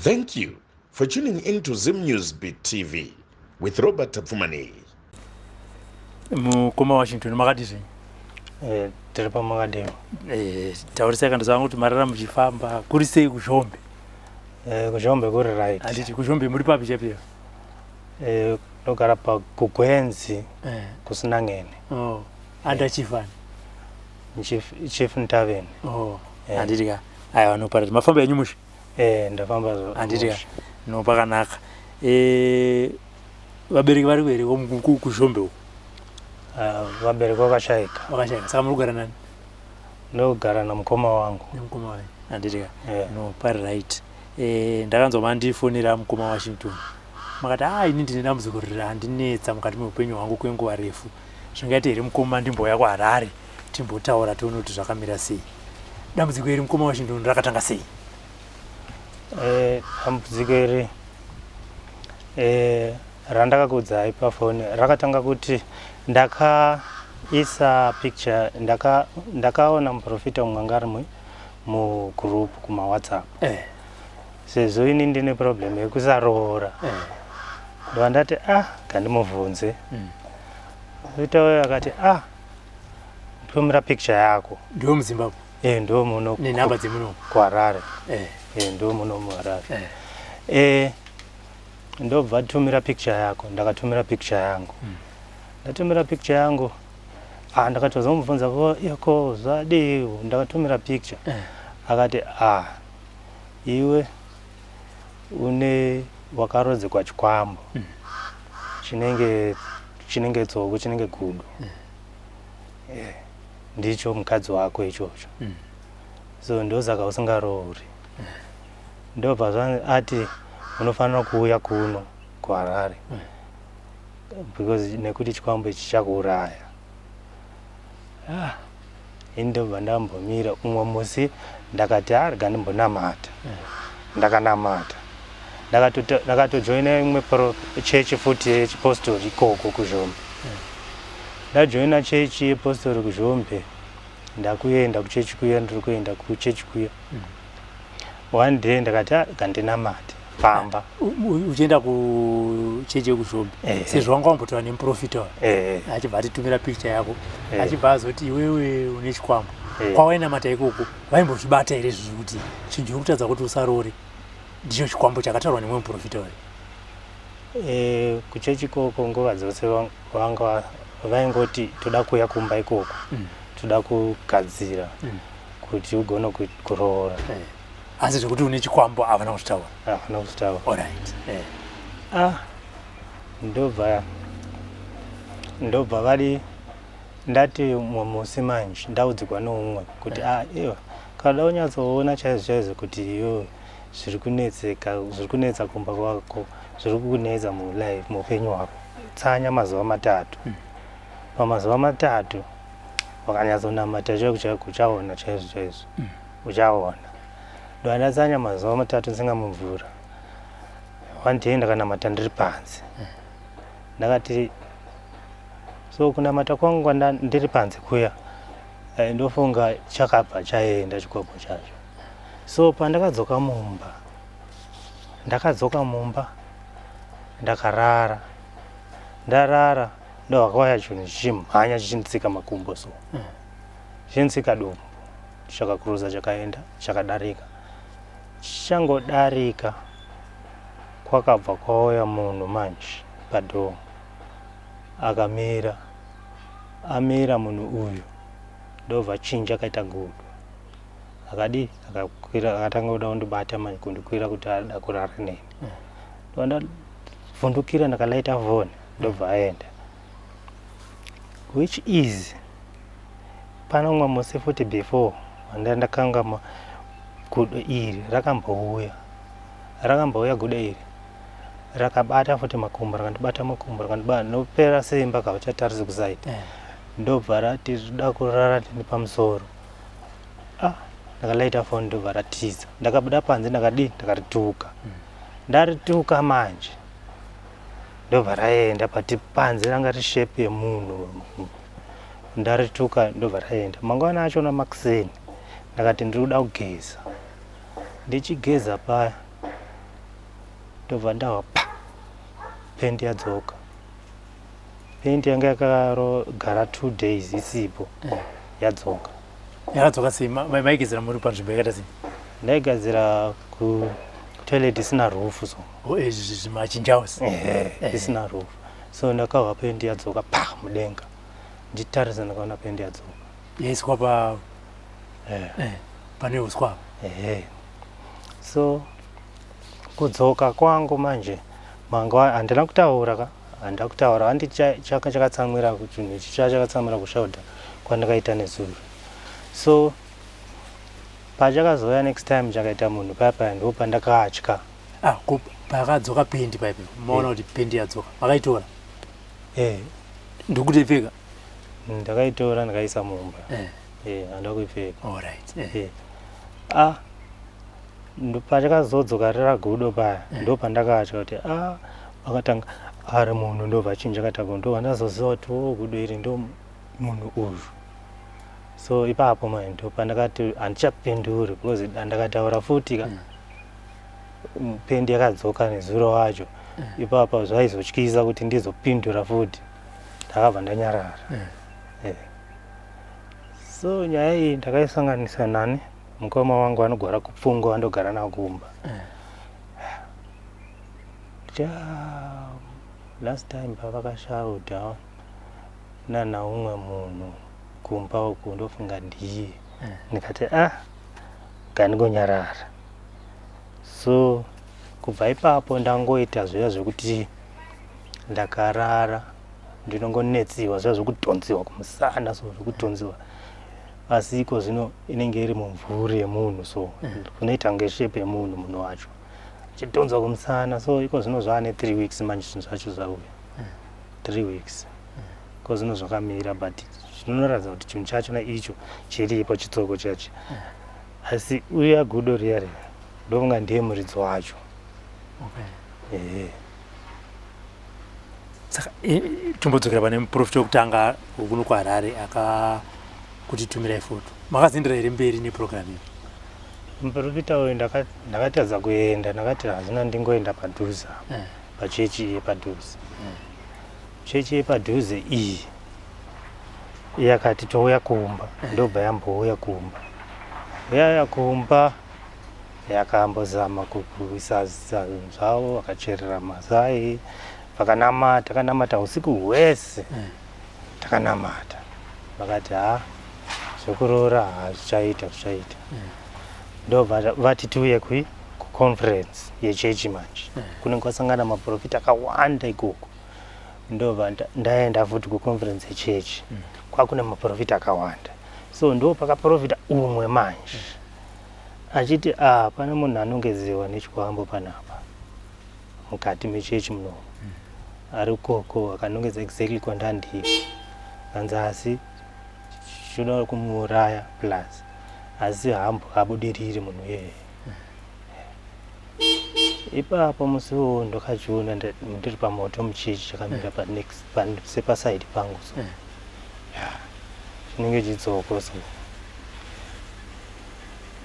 Thank you for tuning in to Zim News Beat TV with Robert Tapfumaneyi. Mukoma Washington makati zvenyu? Eh, tiri pamakadini. Eh, taurisai kana zvangu kuti marara muchifamba kuri sei kuZhombe? Eh, kuZhombe kuri right. Handiti kuZhombe muri papi chaipo? Eh, ndogara pa kugwenzi eh. Kusinangene. Oh, under chief ani? Chief, Chief Ntaveni. Oh, eh. Handiti ka. Aiwa no parati mafamba yenyu mushe. Eh, ndafamba zvo. Handiti ka. No pakanaka. Eh, vabereki vari here kuZhombe uko? Vabereki vakashaika. Vakashaika. Saka muri kugara nani? Ndogara namukoma wangu. Nemukoma wangu. Handiti ka. Yeah. No pari right. Eh, ndakanzwa mandifonera mukoma Washington. Makati ah ini ndine dambudziko randinetsa mukati meupenyu hwangu kwenguva refu. Zvingaite here mukoma ndimbouya kuHarare timbotaura tione kuti zvakamira sei. Dambudziko iri mukoma Washington rakatanga sei? Eh, dambudziko iri eh, randakakuudzai pafoni rakatanga kuti ndakaisa picture ndaka ndakaona muprofita umwe anga ari mugroup kumawhatsapp eh. Sezvo ini ndine problem yekusaroora eh. Ndobva ndati ah ngandimubvunze mm. Ita uyo akati ah tumira picture yako. Ndiwo muZimbabwe? Eh, ndiwo muno nenhamba dzemuno kuHarare eh. Eh, ndiwo muno muHarare eh. Eh, ndobva tumira picture yako. Ndakatumira picture yangu mm. Ndatumira picture yangu ah, ndakatozomubvunza ko yako zvadii ndakatumira picture eh. Akati ah iwe une wakarodzekwa chikwambo mm. Chinenge chinenge tsoko chinenge gudo mm. Yeah. Ndicho mukadzi wako ichocho mm. So ndosaka usingaroori mm. Ndobva zva ati unofanira kuuya kuno kuHarare mm. Because nekuti chikwambo ichi chakuuraya. Ah, ini ndobva ndambomira umwe musi ndakati ah, rega ndimbonamata mm. Ndakanamata ndakatojoina imwe chechi futi yechipostori ikoko kuZhombe mm. Ndajoina chechi yepostori kuZhombe ndakuenda kuchechi kuya ndiri kuenda kuchechi kuya mm. One day ndakati ah, gandinamate pamba. Uchienda kuchechi yekuZhombe eh, sezvo wanga wambotaura nemuprofita eh, achibva atitumira picture yako eh. Achibva azoti iwewe une chikwambo eh. Kwawainamata ikoko vaimbozvibata here izvozvo kuti chinhu chiri kutadza kuti usarore ndicho chikwambo chakataurwa nemumwe muprofita uyu? Eh, kuchechi ikoko nguva dzose vanga vaingoti toda kuuya kumba ikoko mm. Toda kugadzira mm. Kuti ugone kuroora eh. Asi zvekuti une chikwambo havana kuzvitaura? Havana kuzvitaura. Alright eh. Ah, ndobva ndobva vari ndati mumwe musi manje ndaudzigwa neumwe kuti eh. Ah iwe kana unyatsoona chaizvo chaizvo kuti iwe zviri kunetseka zviri kunetsa kumba kwako zviri kukunetsa mulife muupenyu hwako tsanya mazuva matatu mm. Pamazuva matatu wakanyatsonamata chaiko chaiko uchaona chaizvo chaizvo mm. Uchaona. Ndoandatsanya mazuva matatu ndisingamumvura. One day ndakanamata ndiri panze mm. Ndakati so kunamata kwangu ndiri panze kuya eh, ndofunga chakabva chaenda chikwambo chacho. So pandakadzoka mumba ndakadzoka mumba ndakarara ndarara ndovakauya chinhu chichimhanya chichinditsika makumbo so chichinditsika dumbu chakakuruza chakaenda chakadarika chichangodarika kwakabva kwauya munhu manje padhoo akamira amira munhu uyu ndobva chinja akaita gudo akadii akakwira akatanga kuda kundibata manje kundikwira kuti ada kurara neni ndovandavhundukira ndakalaita foni ndobva aenda which is pane umwe musi futi before wanda ndakanga gudo iri rakambouya rakambouya gudo iri rakabata futi makumbo rakandibata makumbo rakandibata ndopera simba kauchatarisi kusaidi eh. Ndobva rati rida kurara ndini pamusoro ah ndakalaita foni ndobva ratiza ndakabuda panze ndakadii ndakarituka mm. Ndarituka manje ndobva raenda pati panze ranga rishape yemunhu ndarituka ndobva raenda mangwana achona makuseni ndakati ndiri kuda kugeza ndichigeza paya. Ndobva ndahwa pa pendi yadzoka. Pendi yanga yakarogara 2 days isipo, yadzoka. Yakadzoka sei? Maigezera muri panzvimbo yakaita sei? Ndaigadzira kutoilet isina roof so. Oh, izvi zvimachinjausi. Ehe, isina roof. So ndakahwa pendi yadzoka pa mudenga. Ndichitarisa, ndakaona pendi yadzoka. Yaiswa pa pane uswa apa. Ehe, so kudzoka kwangu manje mangwa handina kutaura ka, handina kutaura handi chaka chakatsamwira chinhu ichi chakatsamwira kushaudha kwandakaita nezuro. So pachakazouya next time chakaita munhu paya paya, ndo pandakatya. Ah, ko pakadzoka pendi paipe, maona kuti pendi yadzoka, makaitora? Eh. Ndokuti ipfeka? Ndakaitora, ndikaisa mumba. Handina kuipfeka. Alright. Ah, pachakazodzoka rira gudo paya, ndo pandakatya kuti a akatanga ari munhu, ndobva chinhu chakatanga, ndo pandazoziva kuti o gudo iri ndo munhu uyu. So ipapo mai ndo pandakati handichapinduri, because ndakataura futi ka pendi yakadzoka nezuro wacho ipapo, zvaizotyisa kuti ndizopindura futi. Ndakabva ndanyarara. So nyaya iyi ndakaisanganisa nani mukoma wangu anogara kupfungwa, andogara nawo kumba. Cha last time pavakashaudha nana umwe munhu kumba uku, ndofunga ndiye. Ndikati ah, ngandingonyarara. So kubva ipapo ndangoita zviya zvekuti ndakarara ndinongonetsiwa, zviya zvekudhonziwa kumusana, so zvekudhonziwa, asi iko zvino inenge iri mumvuri yemunhu, so kunoita kunge shape yemunhu, munhu wacho achidhonzwa kumusana. So iko zvino zvaane 3 weeks manje zvinhu zvacho zvauya, 3 weeks iko zvino zvakamira, but zvinoratidza kuti chinhu chachona icho chiripo, chitsoko chacho. Asi uya gudo riya riya, ndofunga ndiye muridzi wacho. Ehe. Saka tombodzokera pane muprofita wekutanga wekuno kuHarare akakutitumirai foto. Makazoendera here mberi neprogram iyi? Muprofita uyu ndakatadza kuenda. Ndakati hazvina, ndingoenda padhuze apa, pachechi yepadhuze. Chechi yepadhuze iyi yakati touya kumba, ndobva yambouya kumba. Yauya kumba yakambozama kuisa zvinhu zvavo, vakacherera mazai, vakanamata. Takanamata usiku hwese, takanamata. Vakati ha, zvekuroora hazvichaita, zvichaita. Ndobva vati tiuye kui kuconference yechechi manje, kunenge kwasangana maprofita akawanda ikoko. Ndobva ndaenda futi kuconference yechechi, kwakune maprofita akawanda. So ndo pakaprofita umwe manje achiti a pane munhu anongezewa nechikwambo panapa mukati mechechi munomu, ari koko, akanongedza exactly kwandandiri. Kanzi asi chinoda kumuuraya plus asi hambo abudiriri munhu iyeye. Ipapo musi uwowo ndakachiona ndiri pamoto muchechi, chakamira panext sepasaidi pangu, so ya chinenge chitsoko. So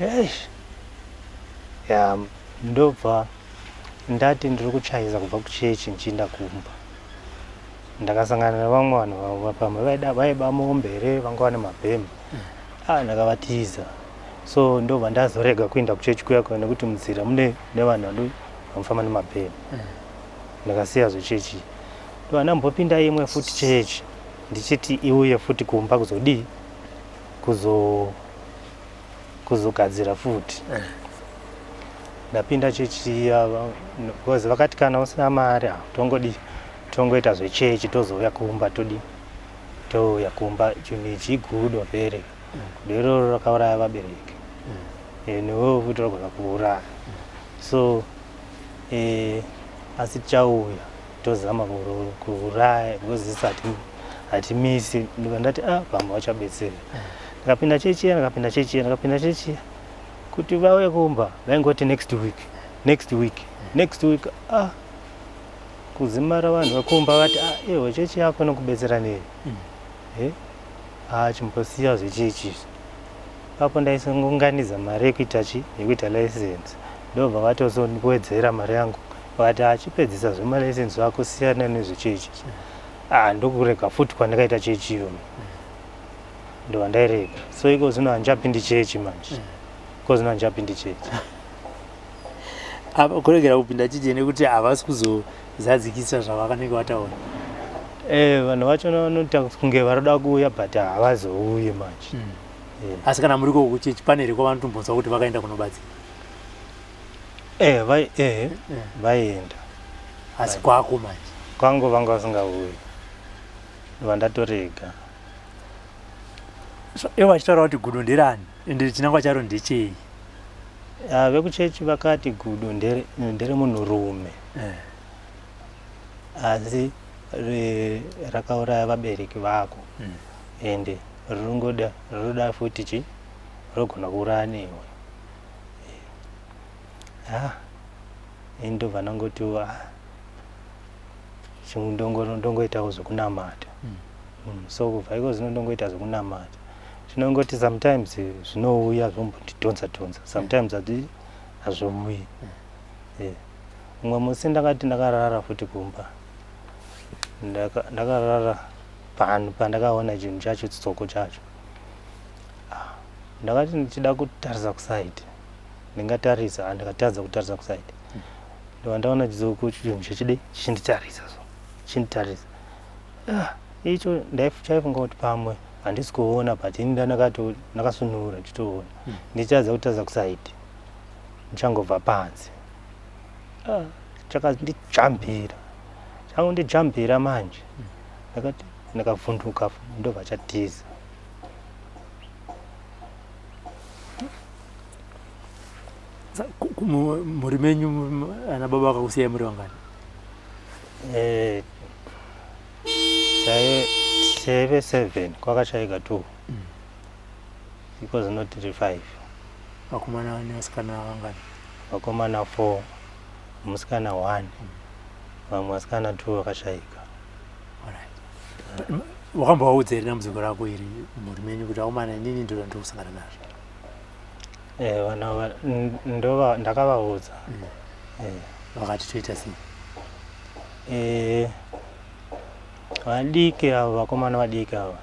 eish, ya ndobva ndati ndiri kuchaisa kubva kuchechi ndichienda kumba, ndakasangana nevamwe vanhu pamwe vaiba mombe here, vanga vane mabhemba. Ah, ndakavatiza. So ndobva ndazorega kuenda kuchechi kuya kuya, nekuti munzira mune nevanhu vanofamba nemabhemba. Ndakasiya zvechechi. Ndobva ndambopinda imwe futi chechi, ndichiti iuye futi kumba kuzodii, kuzogadzira futi. Ndapinda chechi iya, because vakati kana usina mari, ah, tongodi tongoita zvechechi, tozouya kumba, todi touya kumba. Chinhu ichi igudo vere, gudo iroro rakauraya vabereki. Newewo futi rogona kuuraya. So asi tichauya tozama kuuraya, because isu hatimisi. Ndobva ndati ah, pamwe vachabetsera. Ndakapinda chechi iya, ndakapinda chechi iya, ndakapinda chechi iya, kuti vauye kumba vaingoti next week, next week, next week. Ah, kuzimara vanhu vekumba vati ah, iwe chechi yako inokubetsera nei? Eh, ah, chimbosiya zvechechi izvi. Papo ndaisangunganidza mari yekuita chi yekuita license, ndobva vatozondiwedzera mari yangu. Vakati achipedzisa zvemalessons zvako, siyana nezvechechi. Ah, ndokurega futi kwandakaita chechi iyoyo, ndobva ndairega. So iko zvino handichapindi chechi manje, iko zvino handichapindi chechi. Apa kuregera kupinda chechi nekuti havasi kuzozadzikisa zvavakanenge vataura? Eh, vanhu vacho vanoita kunge varoda kuuya, but havazouyi manje. Asi kana muri koko kuchechi, pane here kwavanotombonzwa kuti vakaenda kunobatsira? Eh, vaienda. Asi kwako manje? Kwangu vanga vasingauyi, ndobva ndatorega. So, ivo vachitaura kuti gudo nderani, ende chinangwa charo ndechei? Ah, vekuchechi vakati gudo nderemunhurume, asi rakauraya vabereki vako, ende ringoda rinoda futi chi rogona kuuraya newe. Ha, ini ndobva ndangoti, ah, ndongoitawo zvekunamata. So kubva iko zvino ndongoita zvekunamata. Chinongoti sometimes zvinouya zvombondidhonza dhonza, sometimes hazviuyi. Umwe musi ndakati ndakarara futi kumba, ndakarara pano pandakaona chinhu chacho, chitsoko chacho. Ah, ndakati ndichida kutarisa kuside, ndingatarisa, ndikatadza kutarisa kuside. Ndobva ndaona chitsoko, chinhu chechide chichinditarisa, so chichinditarisa. Ah, icho chaifunga kuti pamwe handisi kuona, but ini ndakasunura ndichitoona, ndichitadza kutarisa kuside, ndichangobva panze. Ah, chakandijambira, changondijambira manje, ndakati ndakavhunduka, ndobva chatiza. Mhuri menyu, ana baba vakakusiyai muri vangani? Eh, taive seven, kwakashaika two. Iko zvino tiri five. Vakomana nevasikana vangani? Vakomana four, musikana one, vamwe vasikana two vakashaika. Alright. Wakambovaudza here dambudziko rako iri mhuri menyu, kuti akomana, inini ndoda ndiri kusangana nazvo? Eh, vana ndova ndakavaudza. Vakati toita sei? Eh, vadiki ava, vakomana vadiki ava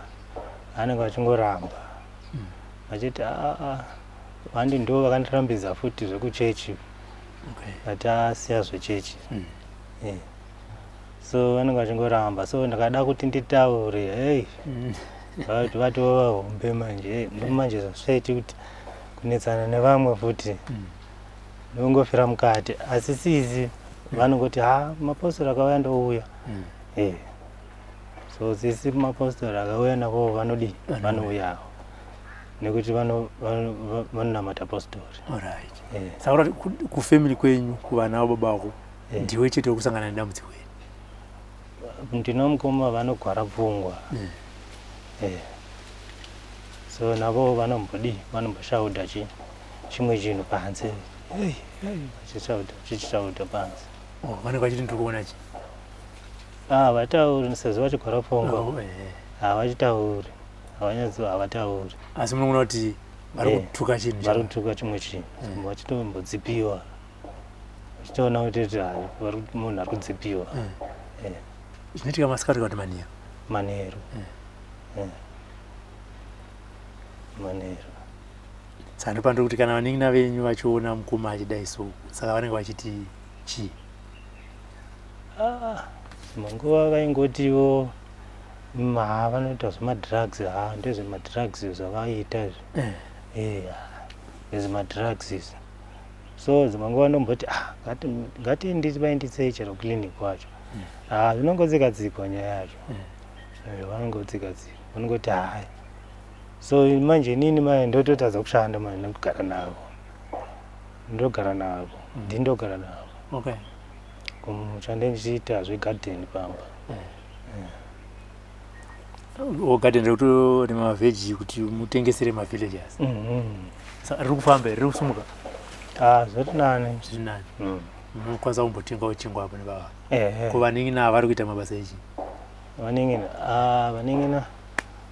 vanenge vachingoramba vachiti aa, vandi ndo vakandirambidza futi zvekuchechi, vati asiya zvechechi. Eh. So vanenge vachingoramba, so ndakada kuti nditaure, hei, vati vatova hombe manje. Hey, ndo manje zvazvaiti kuti kunetsana nevamwe futi, ndongofira mukati. Asi sisi vanongoti, ha, mapostori akauya ndouya. Eh. So sisi mapostori akauya navo vanodii? Vanouyawo nekuti vanonamata postori. Alright. Saka kuti kufamily kwenyu, kuvana vababa vako, ndiwe chete wekusangana nedambudziko iri? Ndino mukoma vanogwara pfungwa. Eh. So navo vanombodii, vanomboshaudha chi chimwe chinhu panze. Hey, hey, vachishaudha, chichishaudha panze. Oh, vanenge vachiti ndiri kuona chi? Ah, vatauri sezvo vachigwara pfungwa. Oh, eh. Havachitauri, havanyatso, havatauri. Asi munoona kuti vari kutuka chinhu? Vari kutuka chimwe chinhu, vachitombodzipiwa, vachitoona kuti hai, munhu ari kudzipiwa. Eh. Zvinoitika masikati kana kuti manheru? Manheru. Eh. Manheru. Saka ndopandiri kuti kana vanin'ina venyu vachiona mukoma achidai, so saka vanenge vachiti chii? Ah, dzimwe nguva vaingotiwo, ha, vanoita zvemadrugs, ha, ndezvemadrugs zvavaita izvi. Eh, ndezvemadrugs izvi. So dzimwe nguva ndomboti, ah, ngatiendi vaendisei chero clinic wacho. Ah, zvinongodzikadzikwa nyaya yacho. Eh, vanongodzikadzika, vanongoti hai. So manje inini manje ndototadza kushanda manje nekugara navo, ndogara navo, ndindogara navo. Kumuchande ndichiita zvegadheni pamba. O, garden rekutorima maveggie kuti mutengesere mavillagers? Saka riri kufamba here, riri kusumuka? Ah, zviri nani. Zviri nani? Munokwanisa kumbotengawo chingwa apo nebaba? Ehe. Ko vanin'ina vari kuita mabasa echi? Vanin'ina, ah, vanin'ina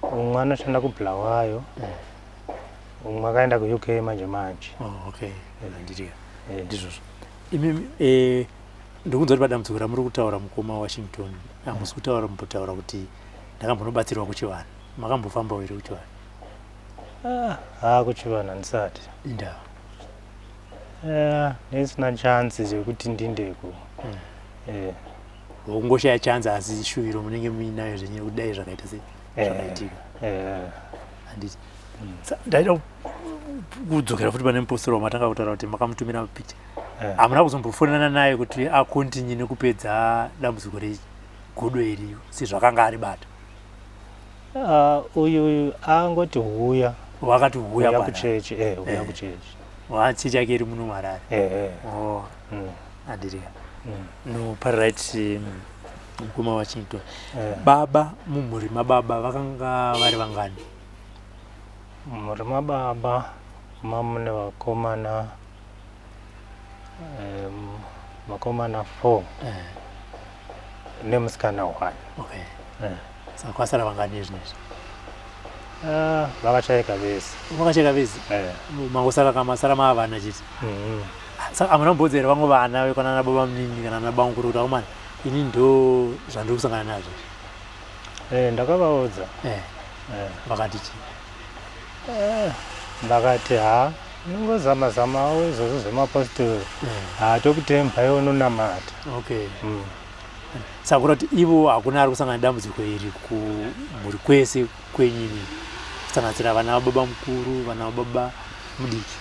umwe anoshanda kuBulawayo, umwe akaenda kuUK manje manje. Oh, okay, handitika. Eh. Ndizvozvo. Imi, eh, Ndikunzwa kuti padambudziko ramuri kutaura mukoma Washington, hamusi kutaura mumbotaura kuti ndakambonobatsirwa kuchivanhu. Makambofambawo here kuchivanhu? Ah, haa kuchivanhu handisati. Indawa. Eh, ndisina chance yekuti ndindeko. Eh. Kungoshaya chance asi shuviro munenge muinayo zvenyu yekuti dai zvakaita sei Eh. zvakaitika. Eh. Handiti. Ndaida kudzokera futi pane mupostori wamatanga kutaura kuti makamutumira picha. Eh. Hamuna kuzombofonana naye kuti akontinye nekupedza dambudziko regodo iri sezvakanga aribata. Ah, uyu uyu angoti huya. Wakati huya Huya pana. kuchechi, eh, huya Eh. kuchechi. Wachechi yake iri muno muHarare. Eh, eh. Oh, handiti. No, paright mukoma Washington. Eh. Baba mumhuri mababa vakanga vari vangani? Mumhuri mababa mamune vakomana vakomana 4 Eh. nemusikana 1. Okay. Eh. Saka kwasara vangani zvinezvi? Ah, vakashaika vese. Vakashaika vese? Eh. Mangosara kamasara mava vana chete. Saka hamuna kumbodza here vamwe vana vekwana nababa munini kana nabamukuru kuti akomana ini ndo zvandiri kusangana nazvo? Eh, ndakavaudza. Eh. Eh. Vakati chii? Eh, vakati ha unongozama zamawo izvozvo zvemapostori. Ha tokutemba iwe unonamata. Okay. Saka kureva kuti ivo hakuna ari kusangana nedambudziko iri kumhuri kwese kwenyini kusanganisira vana vababa mukuru, vana vababa mudiki?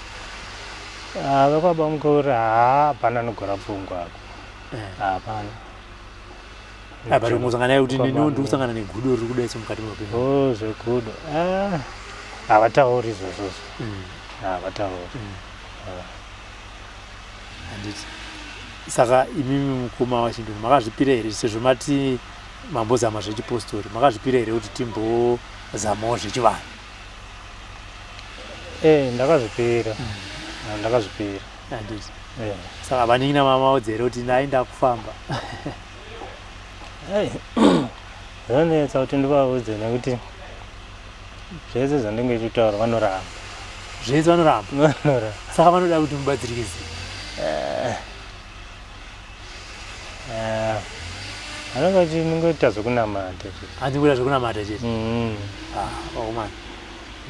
Ah, vekwababa mukuru ha hapana anogora pfungwa ako. Eh. Hapana. Apa ringosangana naye kuti Kwababa neniwo ndiri mukuru. kusangana negudo riri kudaitso mukati meupenyu. Oh, zvegudo. Ah, havatauri izvozvozvo. Havatauri. Handiti. Saka imimi mukoma Washington makazvipira here sezvo mati mambozama zvechipostori, makazvipira here kuti timbozamawo zvechivanhu? Eh, ndakazvipira. Ah, ndakazvipira. Handiti. Eh. Saka vanin'ina mamaudza here kuti ndaenda kufamba? Hey, zvinonetsa kuti ndivaudze nekuti zvese zvandinge ndichitaura vanoramba. Zvese vanoramba? Vanoramba. Saka vanoda kuti mubatsirike sei? Eh, vanenge vachingoita zvekunamata chete. Handingoita zvekunamata chete. Ah, vakomana.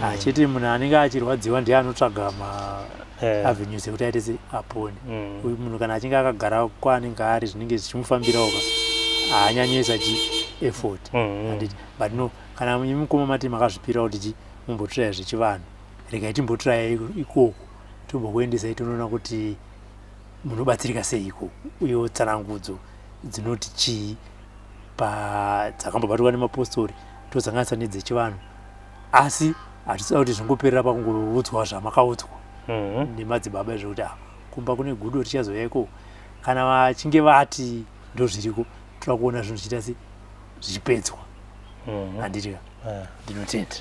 Ah, chete munhu anenge achirwadziwa ndiye anotsvaga ma Eh. avenues ekuti aite se apone. Mm. Uyu munhu kana achinge akagara kwaanenge ari zvinenge zvichimufambirawo ka haanyanyoisa chi effort. Handiti. But no, kana imi mukoma mati makazvipira kuti chi mumbotiraya zvechivanhu, regai timbotiraya ikoko tombokuendesai tonoona kuti munobatsirika sei ikoko, uyewo tsanangudzo dzinoti chii padzakambobatwa nemapostori tosanganisa nedzechivanhu, asi hatisida kuti zvingoperera pakungoudzwa zvamakaudzwa nemadzibaba izvo kuti ah, kumba kune gudo tichazouya ikoko. Kana vachinge vati ndozviriko, toda kuona zvinhu zvichiita se zvichipedzwa. Handiti ka? Eh. Ndinotenda.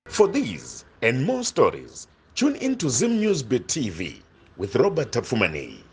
For these and more stories, tune in to Zim News Bit TV with Robert Tafumani.